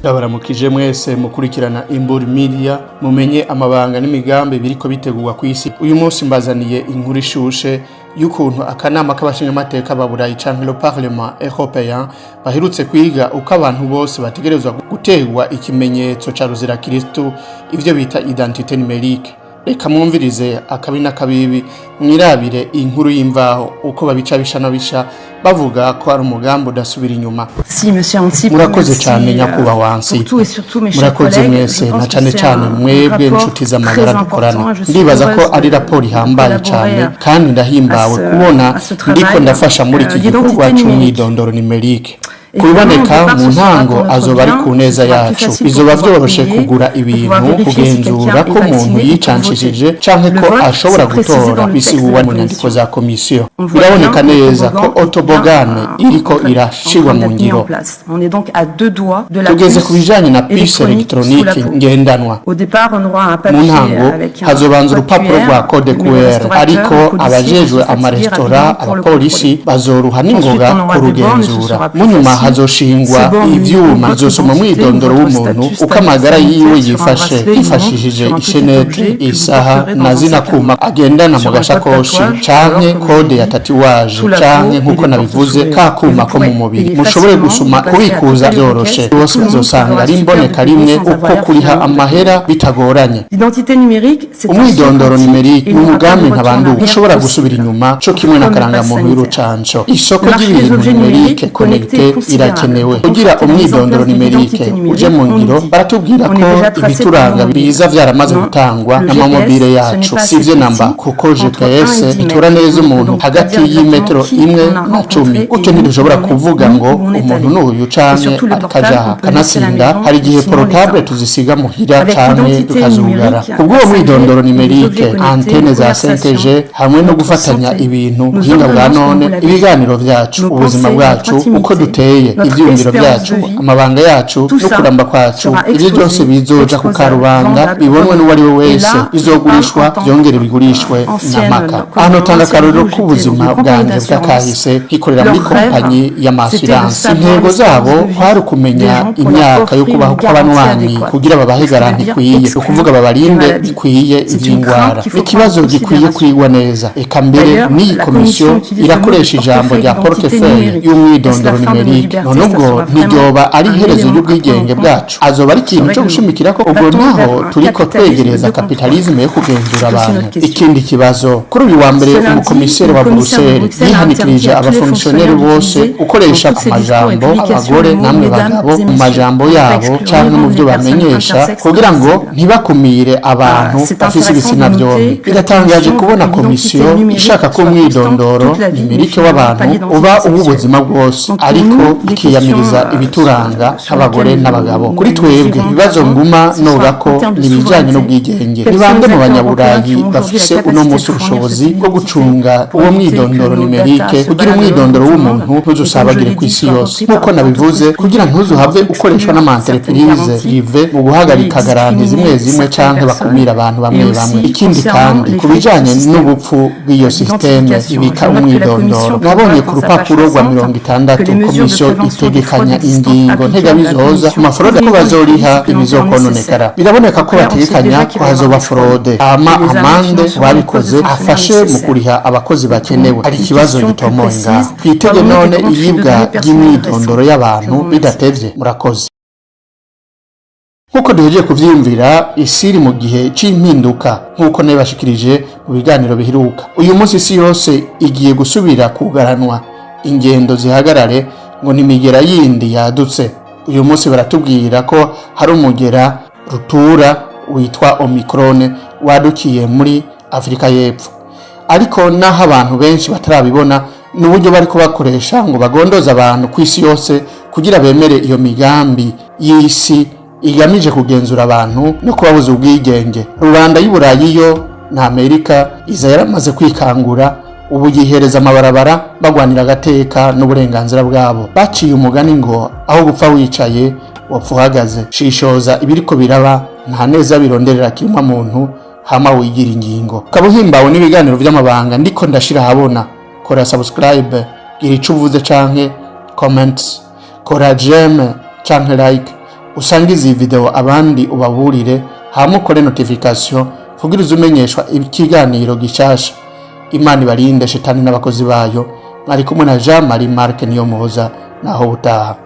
Ndabaramukije mwese mukurikirana Imburi Media, mumenye amabanga n'imigambi biriko bitegurwa ku isi. Uyu munsi mbazaniye inkuru ishushe y'ukuntu akanama k'abashingamateka ba Burayi canke le Parlement Européen baherutse kwiga uko abantu bose bategerezwa gutegwa ikimenyetso ca ruzira Kristu, ivyo bita identité numérique. Reka mwumvirize akabi n'akabibi, mwirabire inkuru y'imvaho uko babica bisha na bisha, bavuga ko ari umugambi udasubira inyuma. Si, monsieur Ansip, Murakoze cyane, nyakubahwa Ansip. Murakoze mwese, na cane cane mwebwe nshuti z'amagara dukorana. Ndibaza ko ari raporo ihambaye cyane kandi ndahimbawe kubona ndiko ndafasha muri iki gikorwa c'umwidondoro numérique. Kubiboneka mu ntango azoba ari ku neza yacu. Bizoba vyoroshe kugura ibintu, kugenzura ko umuntu yicanshishije canke ko ashobora gutora. Bisigurwa mu nyandiko za komisiyo. Biraboneka neza ko toboggan iriko irashirwa mu ngiro. Tugeze ku bijanye na puce électronique ngendanwa. Mu ntango hazobanza urupapuro rwa code QR, ariko abajejwe amaresitora, abapolisi bazoruha n'ingoga kurugenzura. Mu nyuma hazoshingwa ivyuma bizosoma umwidondoro w'umuntu, uko amagara yiwe yifashe, hifashishije ishenete, isaha na zina kuma agendana mu gashakoshi, canke code ya tatouage, canke nkuko nabivuze, ka kuma ko mu mubiri. Mushobore gusuma, kubikuza vyoroshe. Bose bazosanga ari imboneka rimwe, uko kuriha amahera bitagoranye. Umwidondoro numérique ni umugambi ntabanduka, ntushobora gusubira inyuma, co kimwe n'akarangamuntu y'urucanco. Isoko ry'ibintu numérique connecté irakenewe kugira umwidondoro numérique uje mu ngiro. Baratubwira ko ibituranga biza vyaramaze gutangwa n'amamobile yacu. Sivyo namba, kuko GPS itora neza umuntu hagati y'imetero 1 na 10. Gutyo ntidushobora kuvuga ngo umuntu n'uyu canke arikajaha. Kanatsinda hari igihe portable tuzisiga muhira canke tukazugara. Kubw'uwo mwidondoro numérique, antenne za 5G hamwe no gufatanya ibintu, buhinga bwa none, ibiganiro vyacu, ubuzima bwacu, uko duteye, ivyiyumviro vyacu, amabanga yacu no kuramba kwacu, ivyo byose bizoja ku karubanda, bibonwe n'uwari we wese, bizogurishwa, byongere bigurishwe n'amaka. Ahantu tanga akarorero k'ubuzima bwanjye bw'akahise nkikorera muri kompanyi y'ama assurance. Intego zabo kwari ukumenya imyaka yo kubaho kw'abanywanyi kugira babahe garantie ikwiye, ukuvuga babarinde bikwiye ivy'ingwara. Ikibazo gikwiye kwigwa neza. Eka mbere n'iyi komisiyo irakoresha ijambo rya portefeuille y'umwidondoro numérique. None ubwo ntiryoba ari iherezo ry'ubwigenge bwacu? Azoba ari ikintu cyo gushimikira ko ubwo naho turiko twegereza capitalisme yo kugenzura abantu. Ikindi kibazo: kuri uyu wa mbere umukomiseri wa Bruxelles yihanikirije abafonctionnaires bose gukoresha amajambo abagore namwe bagabo mu majambo yabo canke mu byo bamenyesha, kugira ngo ntibakumire abantu bafise ibitsina byombi. Biratangaje kubona komisiyo ishaka ko umwidondoro numérique w'abantu uba uw'ubuzima bwose, ariko ikiyamiriza ibituranga nk'abagore n'abagabo. Kuri twebwe, ibibazo nguma noga ko ni ibijanye n'ubwigenge. Ni bande mu banyaburayi bafise uno munsi ubushobozi bwo gucunga uwo mwidondoro numérique, kugira umwidondoro w'umuntu ntuzusabagire ku isi yose, nk'uko nabivuze, kugira ntuzuhave ukoreshwa n'ama entreprise privées mu guhagarika garantie zimwe zimwe canke bakumira abantu bamwe bamwe? Ikindi kandi, ku bijanye n'ubupfu bw'iyo système ibika umwidondoro, nabonye ku rupapuro rwa 60 komisiyo itegekanya ingingo ntegabizoza ku ma fraude, ko bazoriha ibizokononekara. Biraboneka ko bategekanya ko hazoba fraude, hama amande babikoze afashe mu kuriha abakozi bakenewe. Hari ikibazo gitomoye ngaho. Twitege none iyibwa ry'imyidondoro y'abantu bidatevye? Murakoze. Nk'uko duhejeje kuvyiyumvira, isi iri mu gihe c'impinduka, nk'uko nabibashikirije mu biganiro biheruka. Uyu munsi isi yose igiye gusubira kugaranwa, ingendo zihagarare, ngo nimigera yindi yadutse. Uyu munsi baratubwira ko hari umugera rutura witwa Omicron wadukiye muri Afurika y'Epfo, ariko naho abantu benshi batarabibona, n'uburyo bariko bakoresha ngo bagondoze abantu ku isi yose kugira bemere iyo migambi y'isi igamije kugenzura abantu no kubabuza ubwigenge. Rubanda y'Iburayi yo na Amerika iza yaramaze kwikangura, ubu yihereza amabarabara bagwanira agateka n'uburenganzira bwabo. Baciye umugani ngo aho gupfa wicaye wapfa uhagaze. Shishoza ibiriko biraba, nta neza bironderera kiremwa muntu, hama wigira ingingo. Ukaba uhimbawe n'ibiganiro vy'amabanga ndiko ndashira ahabona, kora subscribe, gira ico uvuze canke comments, kora j'aime canke like. Usangize iyi video abandi, ubaburire, hama ukore notification kugira uze umenyeshwa ikiganiro gishasha. Imana ibarinde shetani n'abakozi bayo. Mwari kumwe na Jean Marie Marc Niyomuhoza. Naho butaha.